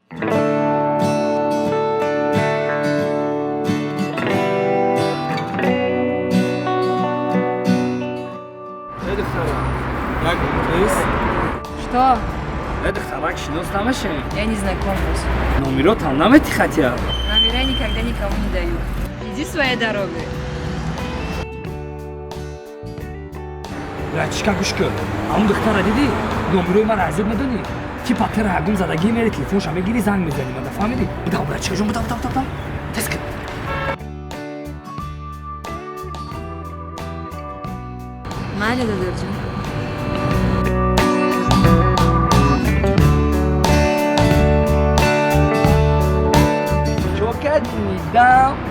Э, духтара, як ис. Что? Э, духтарак, шинос намешем? Я не знакомлюсь. Номеротам намети хотя? Номера никогда никому не даю. Иди своей дорогой. Братишка, гӯш кун, ҳамун духтара дидӣ, номерои мара аз ёд медонӣ, типа тера ягон задагӣ мери, телефонша мегирӣ, занг мезанӣ мада, фаҳмидӣ? Бидав, братишка ҷон, бидав, бидав, бидав, тез кун. Майли, додарҷон. Чо кардӣ, дам?